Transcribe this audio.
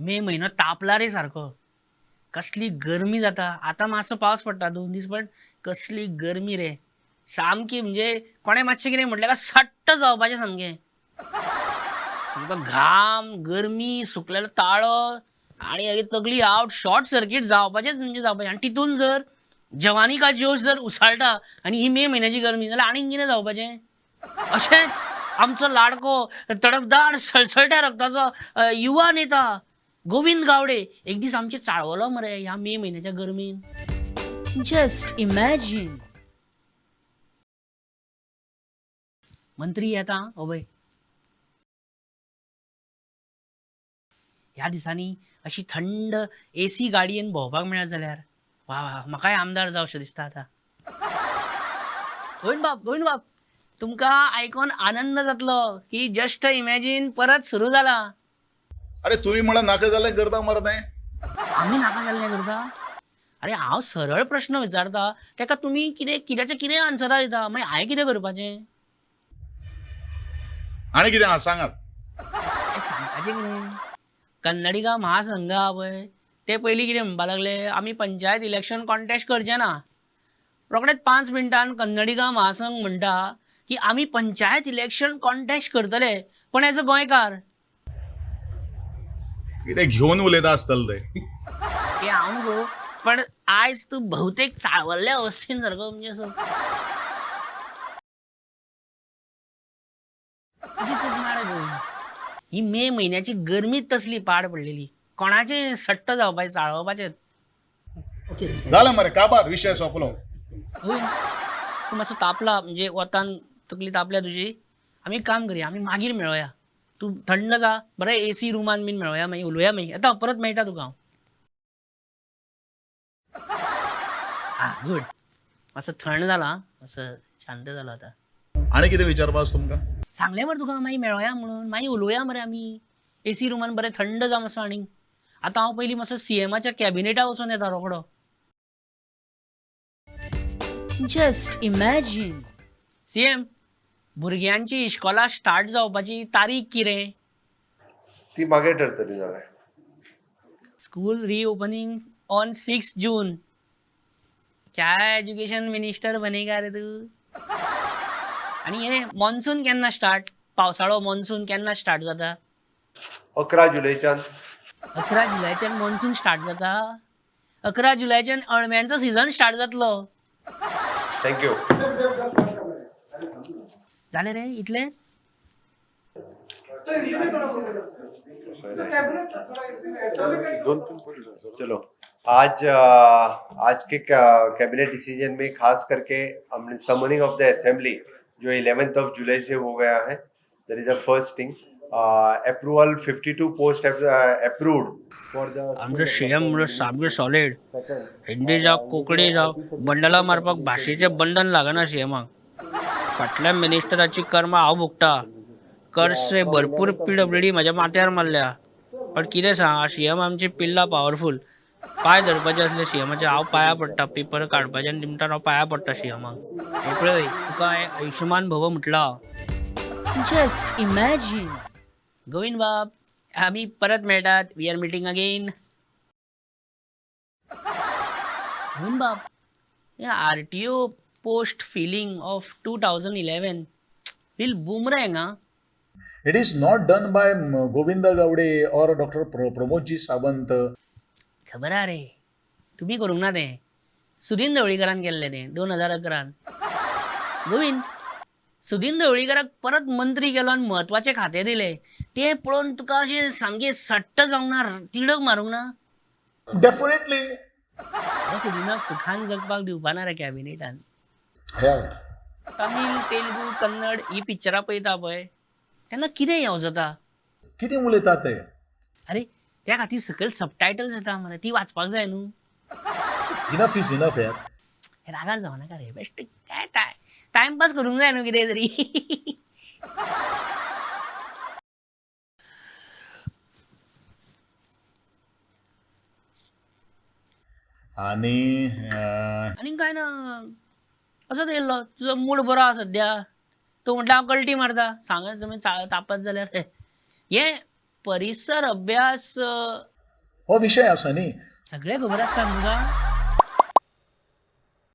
मे म्हयनो तापला रे सारको, कसली गरमी जाता. आतां मातसो पावस पडटा 2 दीस, पण कसली गरमी रे सामकी. म्हणजे कोणें मातशें कितें म्हटलें काय सट्ट जावपाचें सामकें. सामको घाम, गरमी, सुकलेलो ताळो आनी अरे तकली आवट, शॉर्ट सर्कीट जावपाचेंच म्हणजे जावपाचें. आनी तितून जर जवानी का जोश जर उसळटा आनी ही मे म्हयन्याची गरमी जाल्यार आनीक कितें जावपाचें. अशेंच आमचो लाडको तडफदार सळसळट्या रक्ताचो युवा नेता गोविंद गावडे एक दीस आमचे चाळवलो मरे ह्या मे म्हयन्याच्या गरमीन. Just imagine. मंत्री येता अभय ह्या दिसांनी अशी थंड एसी गाडयेन भोंवपाक मेळत जाल्यार वा वा, म्हाकाय आमदार जावशें दिसता आतां. गोविंद बाब, गोविंद बाब, तुमकां आयकोन आनंद जातलो की जस्ट इमॅजीन परत सुरू जाला. अरे तुम्ही मला नाका जाल्लें करता मरे तें. आमी नाका जाल्लें करता? अरे हांव सरळ प्रश्न विचारता तेका तुमी कितें कित्याचें कितें आन्सरां दिता, मागीर हांवें कितें करपाचें? आनी कितें आहा सांगात. सांगपाचें कितें, कन्नडिगा महासंघ आहा पळय ते पयलीं कितें म्हणपाक लागले, आमी पंचायत इलेक्शन कॉन्टेस्ट करचे ना. रोखडेच 5 मिनटान कन्नडिगा महासंघ म्हणटा की आमी पंचायत इलेक्शन कॉन्टेस्ट करतले, पण एज अ गोंयकार. कितें घेवन उलयता आसतले ते. ते हांव न्हू गो, पण आयज तूं बहुतेक चाळवल्ल्या अवस्थेन सारको म्हणजे असो. तुजी चूक ना रे गोविंद, ही मे म्हयन्याची गरमीच तसली पाड पडलेली, कोणाचें सट्ट जावपाचें, चाळवपाचें. जालें मरे काबार, विशय सोंपलो. गोविंद तूं मातसो तापला, म्हणजे वतान तकली तापल्या तुजी. आमी एक काम करया, आमी मागीर मेळोया, तूं थंड जा बरें, एसी रुमान बीन मेळोया, मागीर उलोवया, मागीर येता परत मेळटा तुका हांव. आं गूड, मातसो थंड जाला, मातसो शांत जालो आतां. आनी कितें विचारपा आसा तुमकां? सांगलें मरे तुका मागीर मेळोया म्हणून, मागीर उलोवया मरे आमी एसी रुमान, बरें थंड जा मातसो. आनीक आतां हांव पयलीं मातसो सीएमाच्या कॅबिनेटा वचून येता रोखडो. Just imagine. CM, भुरग्यांची इश्कोलां स्टार्ट जावपाची तारीख कितें? ती मागीर ठरतली जाल्यार. स्कूल रिओपनिंग ऑन 6 जून. क्या एज्युकेशन मिनिस्टर बनेगा रे तू? आनी हे मॉन्सून केन्ना स्टार्ट? पावसाळो मॉन्सून केन्ना स्टार्ट जाता? 11 जुलयच्यान. 11 जुलयच्यान मॉन्सून स्टार्ट जाता. 11 जुलयच्यान अळम्यांचो सिजन स्टार्ट जातलो. Thank you. जालें रे इतलें? चलो आज आज के कैबिनेट डिसीजन में खास करके हमने समनिंग ऑफ the assembly जो 11th of जुलाई से हो गया है, that is the first thing. Approval 52 post approved for the आमचो सीएम म्हणून सामकें सॉलीड, हिंदी जावं कोंकणी जावं बंडलां मारपाक भाशेचें बंधन लागना सीएमाक. फाटल्या मिनिस्टराची कर्मां हांव भोगता, कर्से भरपूर पीडब्ल्यूडी म्हाज्या माथ्यार मारल्या, पण कितें सांग सीएम आमची पिल्ला पावरफूल. पांय धरपाचे आसले सीएमाचे हांव पांया पडटा, पेपर काडपाच्या निमतान हांव पांया पडटा सीएमाक. हें पळय तुका हांवें आयुश्यमान भव म्हटलां. Just imagine. Govind बाब आमी परत मेळटात, we are meeting again. Govind बाब, हे RTO post filling of 2011 will boomerang. Ah it is not done by Govind Gawde or doctor Pramodji Sawant. खबर आहा रे, तुमी करूंक ना तें, सुदीन ढवळीकरान केल्लें तें 2011. गोविंद, सुदीन ढवळीकराक परत मंत्री केलो आनी म्हत्वाचें खातें दिलें, तें पळोवन तुका अशें सामकें सट्ट जावंक ना, तिडक मारूंक ना? डेफिनेटली. सुदिनाक सुखान जगपाक दिवपा ना रे कॅबिनेटान. तमीळ, तेलुगू, कन्नड ही पिक्चरां पळयता पळय तेन्ना कितें येवजता? कितें उलयता ते? अरे त्या खातीर सकयल सबटायटल्स येता मरे, ती वाचपाक जाय न्हू. इनफ is enough यार. रागार जावं नाका रे, बेश्ट काय टायमपास करूंक जाय न्हू कितें तरी. आनी आनी काय ना, असोच येयल्लो, तुजो मूड बरो आहा सद्या, तूं म्हटल्यार हांव कल्टी मारता, सांगात तुमी तापत जाल्यार. हें परिसर अभ्यास हो विशय आसा न्ही. सगळें खबर आसता तुका.